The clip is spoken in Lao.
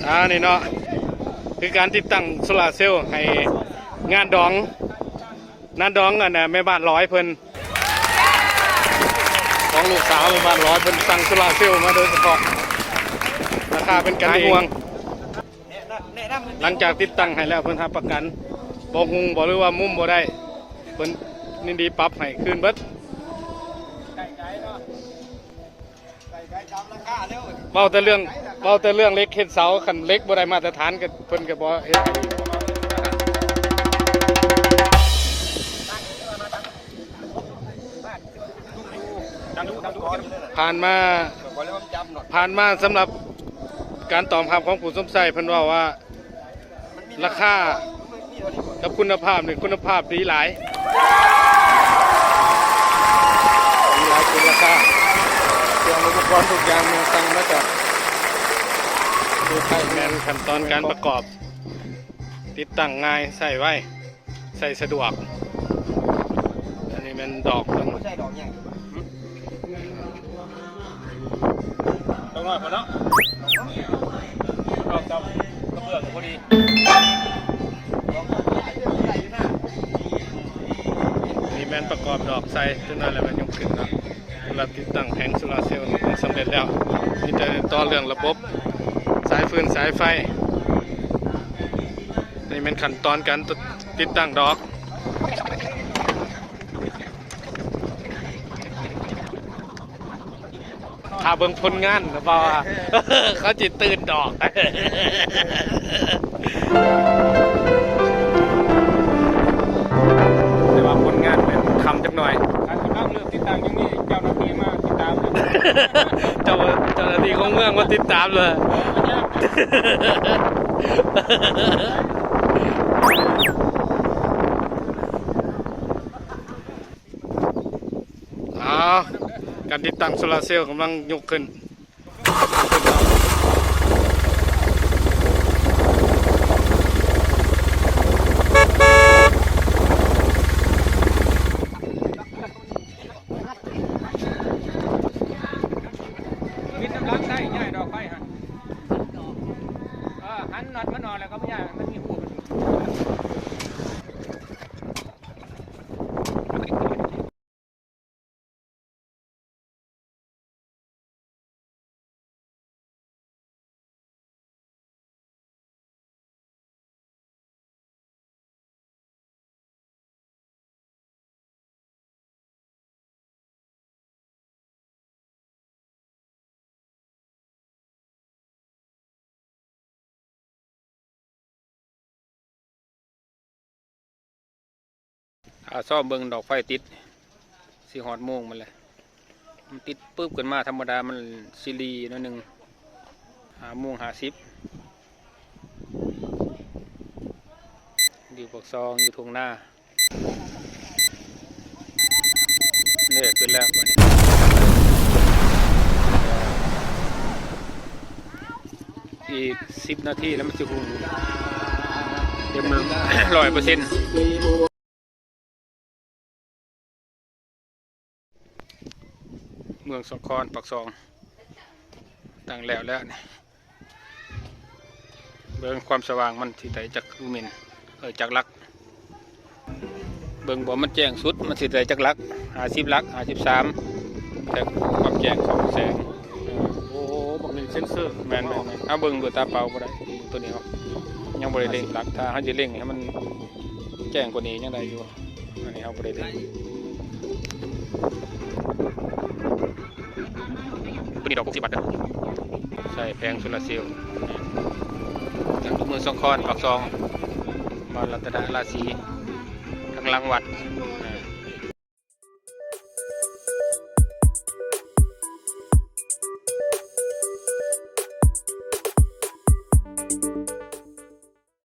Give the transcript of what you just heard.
ອ່າ ນີ້ເນາະ ຄືການຕິດຕັ້ງໂຊລາເຊວໃຫ້ງານດອງ ງານດອງອັນນ່າ ແມ່ບ້ານລອຍເພິ່ນ ຂອງລູກສາວແມ່ບ້ານລອຍ ເພິ່ນສັ່ງໂຊລາເຊວມາໂດຍສະເພາະ ລາຄາເປັນກັນເອງ. ຫຼັງຈາກຕິດຕັ້ງໃຫ້ແລ້ວ ເພິ່ນຮັບປະກັນ ບໍ່ຮຸ່ງບໍ່ ຫຼືວ່າມຸມບໍ່ໄດ້ ເພິ່ນຍິນດີປັບໃຫ້ຄືນເບິດ. ເວົ້າແຕ່ເລື່ອງ ເວົ້າແຕ່ເລື່ອງເຫຼັກເຮັດເສົາ ຄັນເຫຼັກບໍ່ໄດ້ມາດຕະຖານກໍ ເພິ່ນກໍບໍ່ເຮັດໃຫ້ອີກ. ຜ່ານມາ ຜ່ານມາສຳລັບການຕອບຮັບຂອງຜູ້ຊົມໃຊ້ ເພິ່ນເວົ້າວ່າ ລາຄາກັບຄຸນນະພາບນີ້ ຄຸນນະພາບດີຫຼາຍ ດີຫຼາຍເກີນລາຄາ. ເຄື່ອງອຸປະກອນທຸກຢ່າງແມ່ນສັ່ງມາຈາກປະເທດໄທ. ແມ່ນຂັ້ນຕອນການປະກອບ ຕິດຕັ້ງງ່າຍ ໃຊ້ໄວ ໃຊ້ສະດວກ. ອັນນີ້ແມ່ນດອກເພິ່ນ ດອກນ້ອຍພໍເນາະ ດອກຈຳກະເບື້ອງພໍດີ. ນີ້ແມ່ນປະກອບດອກໃສ່ ຕົວນັ້ນແລ້ວແມ່ນຍົກຂຶ້ນເນາະ. ສຳລັບຕິດຕັ້ງແຜງໂຊລາເຊວນີ້ໄດ້ສຳເລັດແລ້ວ ມີແຕ່ຕໍ່ເລື່ອງລະບົບສາຍຟືນສາຍໄຟ. ນີ້ແມ່ນຂັ້ນຕອນການຕິດ ຕິດຕັ້ງດອກ. ຖ້າເບິ່ງຜົນງານ ເຂົາຊິຕື່ນດອກ ແຕ່ວ່າຜົນງານແມ່ນຄ່ຳຈັກໜ່ອຍ. ຄັນກຳລັງເລີ່ມຕິດຕັ້ງ ຍັງມີເຈົ້າໜ້າທີ່ມາຕິດຕາມ ເຈົ້າ ເຈົ້າໜ້າທີ່ຂອງເມືອງມາຕິດຕາມເລີຍ. ອ້າວ ການຕິດຕັ້ງໂຊລາເຊວກຳລັງຍົກຂຶ້ນ. ວິດນຳຫຼັງໄດ້ ຍ້າຍດອກໄຟຫັ້ນ ເອີ ຫັນນັອດມັນອອກແລ້ວກໍບໍ່ຍ້າຍ ມັນມີຮູມັນຢູ່. ຖ້າຊອມເບິ່ງດອກໄຟຕິດ ຊິຮອດໂມງມັນແຫຼະ. ມັນຕິດປຶບຂຶ້ນມາ ທຳມະດາມັນຊິລີໜ້ອຍໜຶ່ງ. ຫ້າໂມງຫ້າສິບ ຢູ່ປາກຊ່ອງ ຢູ່ທົ່ງນາ. ເນີ ຂຶ້ນແລ້ວບັດນີ້ ອີກສິບນາທີແລ້ວມັນຊິຮຸ່ງເຕັມຮ້ອຍເປີເຊັນ. ເມືອງສາຄອນ ປາກຊ່ອງ ຕັ້ງແລ້ວແລ້ວນີ້. ເບິ່ງຄວາມສະຫວ່າງມັນຊິໄດ້ຈັກລູເມນ ເອີ ຈັກຫຼັກ. ເບິ່ງບໍ່ ມັນແຈ້ງສຸດ ມັນຊິໄດ້ຈັກຫຼັກ ຫ້າສິບຫຼັກ ຫ້າສິບສາມ ແຕ່ຄວາມແຈ້ງຂອງແສງ. ໂອ້ ບັກນີ້ເຊັນເຊີ. ແມ່ນໆໆ ເຮົາເບິ່ງດ້ວຍຕາເປົ່າບໍ່ໄດ້ ຕົວນີ້ເຮົາຍັງບໍ່ໄດ້ເລັ່ງຫຼັກ. ຖ້າເຮົາຈະເລັ່ງໃຫ້ມັນແຈ້ງກວ່ານີ້ຍັງໄດ້ຢູ່. ອັນນີ້ເຮົາບໍ່ໄດ້ເລັ່ງ. ຕົວນີ້ດອກຫົກສິບວັດເດີ ໃຊ້ແຜງໂຊລາເຊວ ຕັ້ງຢູ່ເມືອງສາຄອນ ປາກຊ່ອງ ບ້ານລັດຕະນະລາສີ ທາງຫຼັງວັດ.